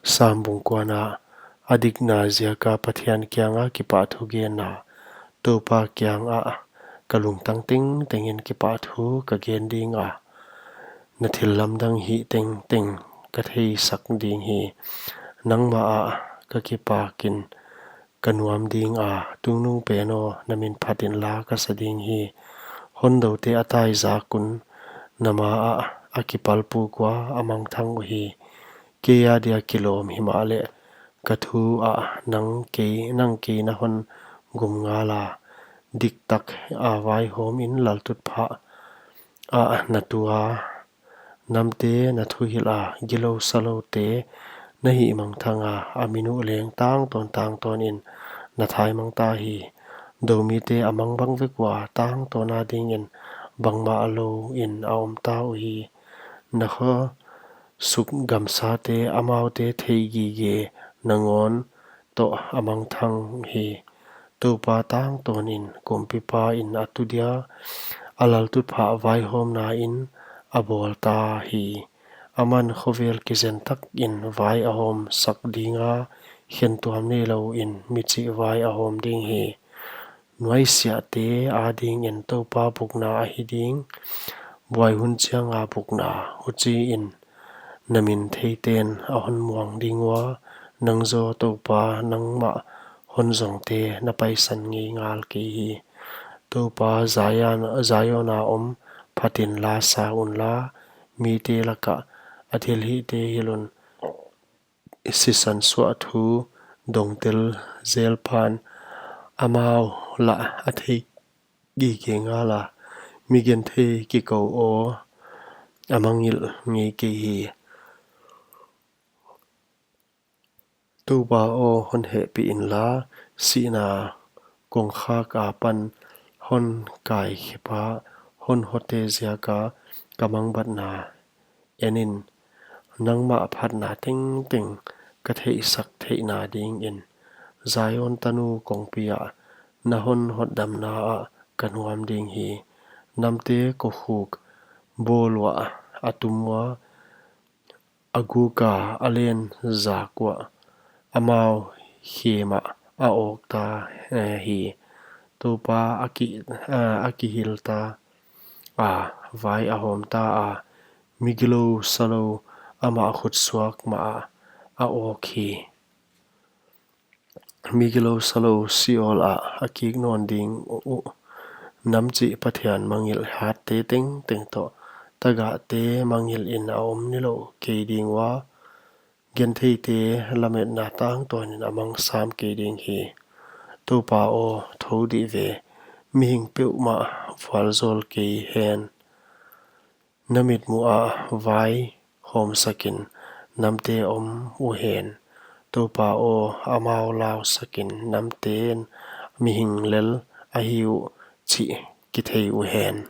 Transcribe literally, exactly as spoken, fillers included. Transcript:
Sam bung kuana. A dikna ziaka Pathian kianga kipahthu genna. Toupa kiangah ka lungtang tengtengin kipahthu ka gen dinga, na thillamdang hih tengteng ka theisak ding hi. Nangmah ah ka kipakin ka nuam dinga, tungnungpen aw, na min phat inla ka sa ding hi. Hondote a taizak un, na ma ah a kipalpuk ua a mangthang uhi. Kei adia kilawm himahleh, ka thu ah nang kei, nang kei na hon gum ngala. Diktak a vaihawmin laltutphah ah na tua, namte na thuhilha, gilou saloute na hihmangthanga, a min uh leng tangtawn tangtawnin na thaimang ta hi. Doumite a mang bang vek ua, tangtawna dingin bangmah louin a om ta uhi. Na khosuk gamsate amaute theigige, nangawn toh a mangthang hi. Toupa tangtawnin kumpipa in a tu dia, a laltutphah vaihawmnain a bawl ta hi. Aman khovel kizen takin vai a hawmsak dinga, khentuam neilouin michih vai a hawm ding hi. Nuaisiahte adingin Toupa bukna ahi ding, buai hun chianga bukna, huchiin na min theiten a hon muang ding ua, nang zaw Toupa nangmah hon zongte na paisan ngei ngal kei hi. Toupa Zion, Ziona om phatin la sa unla, mite lakah a thilhihte hilh un. Sisan suah thu dongtel zelpan amau lah a theigige ngala, mi genthei kikou aw a mangngilh ngei kei hi. Toupa aw, hon hehpih inla, sihna kongkhak apan hon kaikhepa, hon hote ziaka ka mangbatna enin, nangmah phatna tengteng ka theihsak theihna dingin, Zion tanu kongpi ah na hon hotdamna ah ka nuam ding hi. Namte kokhuk bawl uah a tum ua, a guka a len zak uah, amau khe mah a awk ta, eh, hi. Toupa a ki, eh, a kihilh ta a, vai a hawm ta a, mi gilou salou amah khutsuak mah ah a awk hi. Mi gilou salou Sheol ah a kik nawn ding uh. Namchih Pathian mangngilh hatte tengteng toh tagahte mangngilhin a om nilouh kei ding ua, gentheite lametna tangtawnin a mang sam kei ding hi. Toupa aw, thou dih ve, mihing peuhmah vualzawl kei hen. Na mitmuh ah vai hawmsakin namte om uhen. Toupa aw, amau lausakin namten mihing lel ahi uh chih kithei uhen.